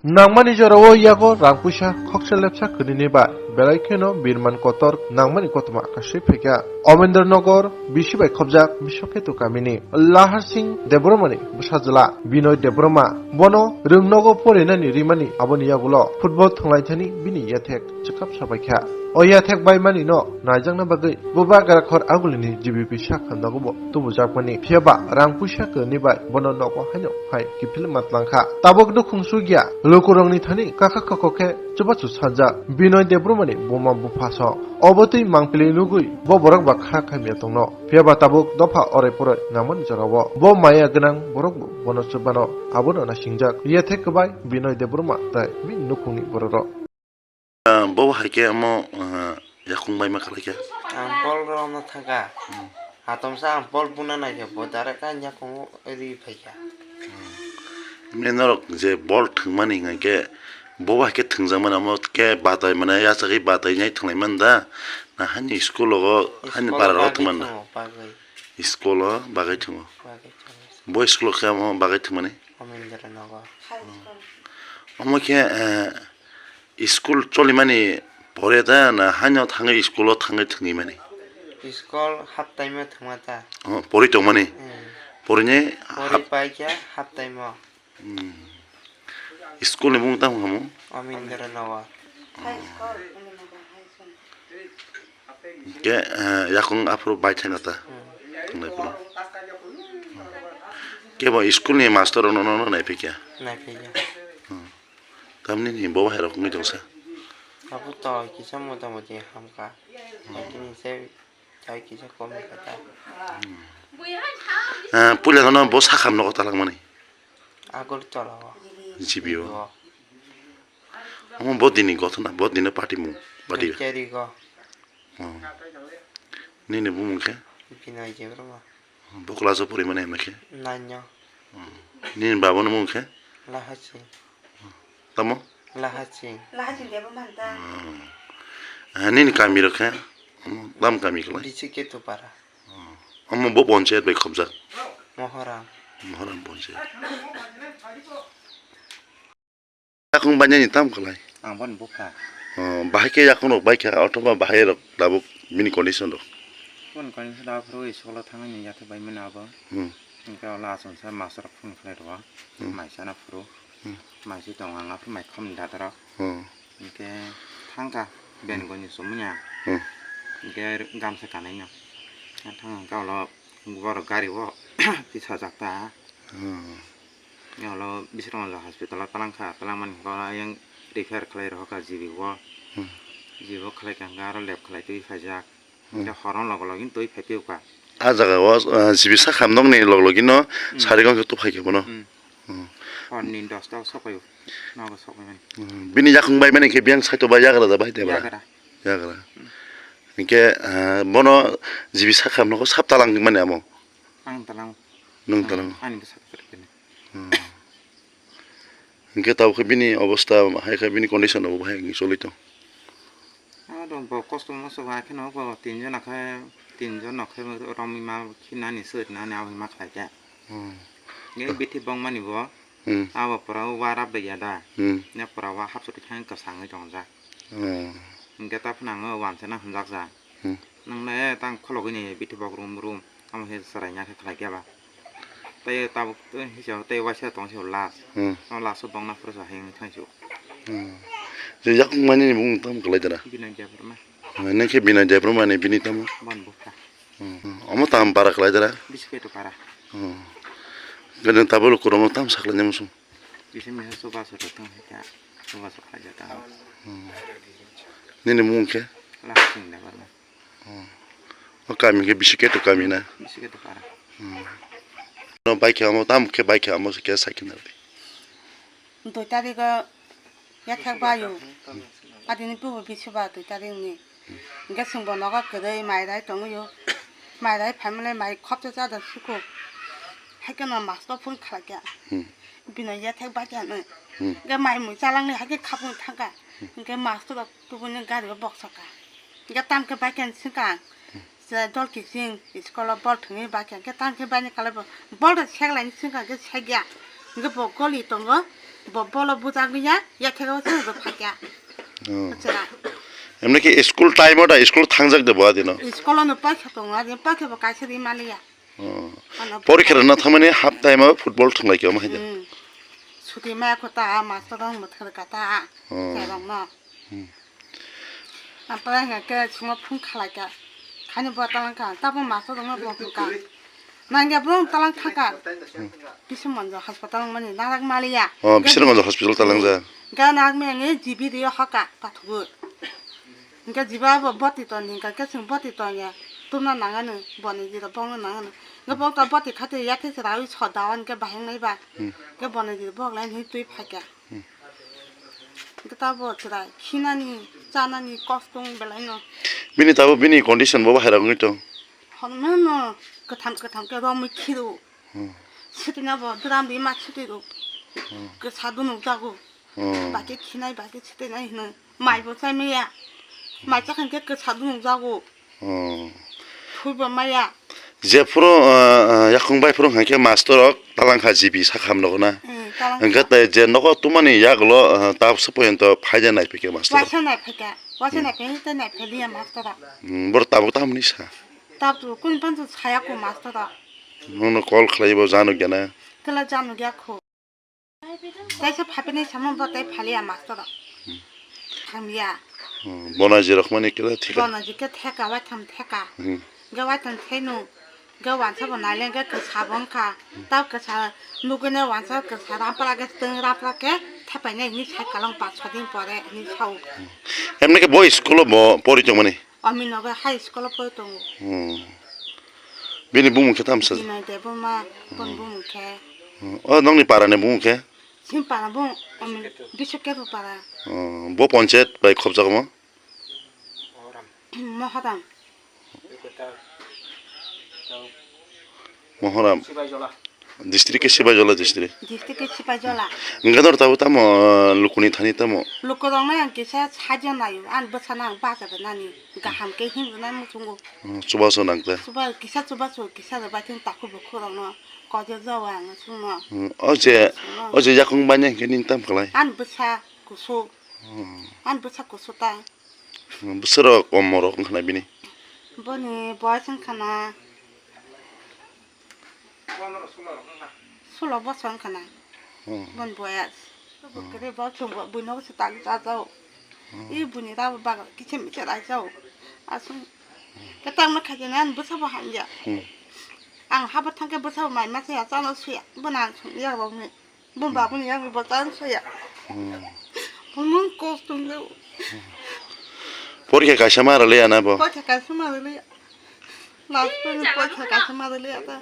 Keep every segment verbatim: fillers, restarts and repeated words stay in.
Nangmani jorao yago rang puisa khoksa lepsa kwnwini bai belai kheno birman kotor nangmani kothoma kasui phaikha. Omendra Nagar bisi bai khobjak Biswaketu kamini Lahar Singh Debbarmani bwsajwla Binoy Debbarma bono rwngnogo porinani rimani aboni yagulo football thwnglaithani bini yathek chwkap sabaikha. O yathek baimanino naijakna bagwi bubagra khor agulini G B P sakha nogobo tubujakmani, phiyaba rang puisa kwnwi bai bono nogo haino hai kiphil matlangkha. Tabuk nukhung sugya lukurokni thani kakha kakho khe chubachu sanjak Binoy Debbarmani buma buphaso. Obo twi mangpili nugwi bo borok ba kha khamya tongno. Phiyaba tabuk dopha orai porai nangmani jorao bo maya gwnang borok bo bono chubano abono naisingjak. Yathek kwbai Binoy Debbarma tai bini nukhungni bororok. Ah, bo hai khe omo, ah, yakung bai ma khlai khe. Ang bol romna thangkha. Hmm. Hatomsa ang bol buna naikhe bo direct ang yakungo ri phaikha. Hmm. Mane norok je bol thwngmani hwnkhe bo hai khe thwngjakmani omo khe batai mane yachagwi batai nai thwnglai mani da? Na hani school o hani school o para ro bagwi thwngmani da? Thwngo, bagwi. School o bagwi thwngo. Bagwi thwngo. Bo school o khe omo bagwi thwngmani? Omendra Nagar. Omo khe, eh, school cholimani pore da na haino thangwi school o thangwi thwngwi mani? School half time o thwngma ta. Oh, pori tongmani? Hmm. Porini pori hap- paikha half time o. Hmm. School ni mung tamo kamo? Omendra Nagar. High school, Omendra Nagar High School. Ke, eh, yakung aphuru bai thangna ta. Hmm. Thwnglai phuru. Kebo school ni master rok no, no, no naiphikya? Naiphikya. Hmm. Tamni ni bo hai rok wngwi tongsa? Abo to kisa mota moti hamkha. Hmm. Tini se tai kisa kom kha ta. Hmm. Eh, puila no bo sakham nogo talangmani? Agartala o. G B o. Omo bo dini gothona, bo dini party mung. Party. Dui tarik o. Oh. Nini bumung khe? Binoy Debbarma. Bo class o porimani hwnba khe? Nine o. Oh. Nini baba ni mung khe? Lahaching. Tamo? Lahaching. Lahaching Debbarma ta. Oh. Ah, nini kami rok khe? Omo tam kami khlai? Bisi Ketupara. Oh. Omo bo ponchayat bai khobjak? Mohoram. Mohoram ponchayat. Yakung bainani tam khlai? Ang boni bupha. Oh, bahai khe yakung rok bai kha, othoba bahai rok tabuk bini condition rok? Boni condition rok phuru school o thangwi ni yathek bai mani abo. Hmm. Hwnkhe ulo achomsa master rok phone khlai rwo. Hmm. Mai sana phuru. Hmm. Mai si tongo ang aphuru mai khom ni dada rok. Hmm. Hwnkhe thangkha ben Hmm. goni chumui ya. Hmm. Hwnkhe gamsa kanai no. Thang hwnkhe ulo borok gari o tisajak ta. Hmm. Ulo Bisramganj hospital o talangkha, talangmani hwnkhe ayang refer khlai rohorkha G B o. Hmm. G B o khlai kha hwnkhe aro lab khlai twi phaijak. Hmm. Hwnkhe horo logo logi twi phai twi kha. A jaga o, ah, G B sakha nokni log logi no Hmm. Sarigang khe tuphai khe bono. Hmm. Hmm. Hor ni dosta o sokoi o. Nogo sokoi mani. Hmm. Bini yakung bai mani khe biyang saito bai yagra da bai debra? Yagra. Yagra. Hmm. Hwnkhe, ah, bono G B sakha nogo sap talang mani amo? Ang talang. Nwng talang. Ani bwsa kwrwi khe. Hmm. Hwnkhe tabuk khe bini obostha hai khe bini condition rok bo hai wngwi choli tong. Abo bo kosto mosto bai kheno bo tinjon khe, tinjon khe romwi ma khinani swnani abo ma khlai khe. Hmm. Nge bithi bongmani bo. Hmm. Abo pura o warap bai ya da. Hmm. Ne pura wa hapsuri thang kwsangwi tongjak. Hmm. Hwnkhe ta phano ang wansana hamjakjak. Hmm. Nwng le tang khologwi ni bithi bok rum rum. Amo khe chwrai ya khe khlai khe ba. Tei tabuk tei hisa tei waisa tong se last. Hmm. O last o bongna phuru sa hayung thang se. Hmm. Je yakung mani ni bung tam kwlai dara. Binoy Debbarma. Nang khe Binoy Debbarma ni bini tamo? Bon bupha. Hmm. Omo tam para kwlai dara. Bisketo para. Hmm. Gana tabuk kurungo tam saklai nang sung. Bisi misa suba soro tong hita. Suba soro khaja ta. Hmm. Nini mung khe? Lahaching Debbarma. Hmm. O kami khe Bisiketu kami na? Bisiketu para. Hmm. No bai khe amo tam khe bai khe amo khe sai khe na. Dui tarik o yathek bayo. Adini bubo bisi ba dui tarik ni. Hwnkhe chwng bo nogo kwrwi mai rai tongwi o. Mai rai phaimani mai khopsa cha da suku. Haikhe no master phone khlai kha. Hmm. Bini yathek bai kha no. Hmm. Hwnkhe mai mui chalangni haikhe khapung thangkha. Hwnkhe master rok tubuni gari o boksaka. Hwnkhe tamkhe bai kha swngkha. Chwrai dol kiching school o bol thwngwi bai kha. Hwnkhe tamkhe baini kalai bo bol rok seklaini swngkha hwnkhe sekya. Hwnkhe bo goli tongo. Bo bolo bujagwi ya, ya thega o chwng bo phakya. Oh. Chwra. Emni ki school time o da school thangjak de bo adino. School no paikha tongo, adin paikha bo kaisa di maliya. Oh. Ano porikha rwna thangmani half time o football thwnglai khe omo hai de. Hmm. Suti maya kho ta, master rok mwthang kha ta. Oh. Chwrwng no. Hmm. Ampara hwnkha khe swngo phone khalai kha. Khani bo talang kha, tabuk master rokno bo hwn kha. Nangya bro talang thang kha. Bisu monjo hospital wngmani narak maliya. Oh, Biswrwnggonjo hospital talang ja. Ga narak maya ngi G B rio hoka pathugo. Hwnkhe jiba bo boti toni hwnkha khe chwng boti tongya. Tumna nangani boni jiro bongno nangani. Hwnkhe bokta boti khati yakhe chwrawi soda hwnkhe bahai wngnai ba. Hmm. Hwnkhe boni jiro bok lai hwnwi twi phaikha. Hmm. Hwnkhe tabo chwrai khinani, chanani kosto wng belai no. Bini tabo bini condition bo bahai rok wngwi tong. Hwnwi no kwtham kwtham khe romwi khiru. Hmm. Sitino bo dram bi ma sitiro. Hmm. Kwsa dunuk jago. Hmm. Baki khinai baki sitinai hwnwi. Mai bo chai maya. Mai chakhan khe kwsa dunuk jago. Oh. Thwibo maya. Jephuru, ah, ah, yakung bai phuru hwnkhe master rok talang kha G B sakha nogo na. Hmm, talang kha. Hwnkhe tei je nogo tumani yagulo, ah, ta se poyonto phaide nai phikhe master rok. Waisa nai phikha, waisa nai phikha, tei nai philiya master rok. Hmm, boro tabuk tamni sa. Tabuk kuni pansu saya ko master rok. Nono call khlaibo janu gana. Kela janu gya kho. Kaisa phapinai samung bo tei phaliya master rok. Hmm. Hamya. Hmm, bonaji rok mani kela thika. Bonaji khe theka, waitham theka. Hmm. Ga waitham thenu, ga wansa bo naileng ga kwsa bo wngkha. Tao kwsa nugwino wansa kwsa rampra ga teng rampra khe thepainai hini sai kalong panch chhor din pore hini sao. Hmm. Emni khe bo school o bo pori tongmani? Aminogar High School o pori tongo. Hmm. Bini bumung khe tamo sa? Binoy Debbarma, boni bumung khe. Hmm. O nokni para ni bumung khe? Chini para bumung, Amin, Biswakheto para. Hmm. Bo panchayat bai khopjago mo? Mohoram. Mohoram. District khe Sibajola district. District khe Sibajola. Hwnkhe noro tabuk tamo, ah, lukuni thani tamo? Lukurokno ang kisa sahajo naio, ang bwsano ang bacha rwnani, kaham khe himrwna muchungo. Hmm, chubachu nangkhe? Chuba-, kisa chubachu, kisa rwbaithang takhuk bukhukrokno, koijakjao ang chwngno. Hmm, o je, o je yakung banya hwnkhe nini tamo kwlai? Ang bwsa kusu. Hmm. Ang bwsa kusu ta. Hmm, bwsarok omorok wngkha na bini? Boni boyes wngkha na sulo bosor wngkha na. Hmm. Boni boyes. Hmm. Kwrwi bo chwng bo buino se tang cha jao. Hmm. I buini rabo bagra kichim kichim rai jao. Aswng kwtang ma khaikhe nang bwsabo hamya. Hmm. Ang habo thangkhe bwsabo mai ma saya chano suya. Bono ang song ya rokni. Bumba bumni yang bo tan soya. Hmm. Bumung kos tung jao. Porikha kaisa ma rwliya na bo? Porikha kaisa ma rwliya. Last ni porikha kaisa ma rwliya ta.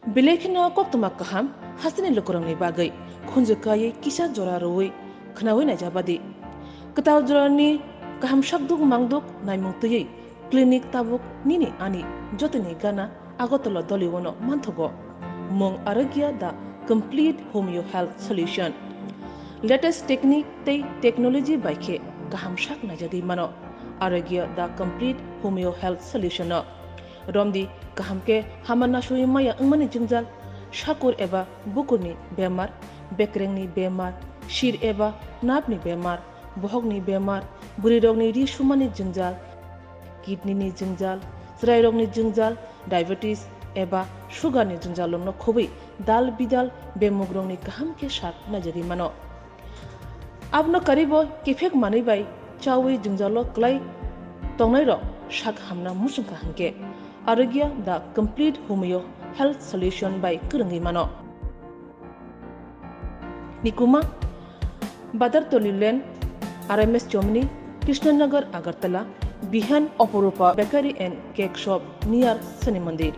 Belai kheno koktwma kaham hasteni lukurokni bagwi khunju kaiwi kisa jora rwui khwnaui naijabadi. Kwtal jorani kaham sakduk mangduk naimung twiwi clinic tabuk nini ani jotoni gana Agartala Doliwono manthogo. Mung Arogya the complete homeo health solution. Latest technique tei technology bai khe kaham sak naijagwi mano Arogya the complete homeo health solution no. Romdi kaham khe hama nasui maya wngmani jwngjal, sakur eba bukurni bemar, bekrengni bemar, sir eba napni bemar, bohokni bemar, bwrwirokni ri sumani jwngjal, kidney ni jwngjal, chwrairokni jwngjal, diabetes eba sugar ni jwngjal rokno khobwi dal bidal bemugrokni kaham khe sak naijagwi mano. Abono karibo kiphek manwi bai chawi jwngjalo kwlai tongnairok sak hamna muchungkha hwnkhe Arogya the complete homeo health solution bai kwrwngwi mano. Nikuma, Badartoli Lane, R M S Chomni, Krishnanagar, Agartala, Bihan, Oporupa Bakery and Cake Shop near Shani Mandir.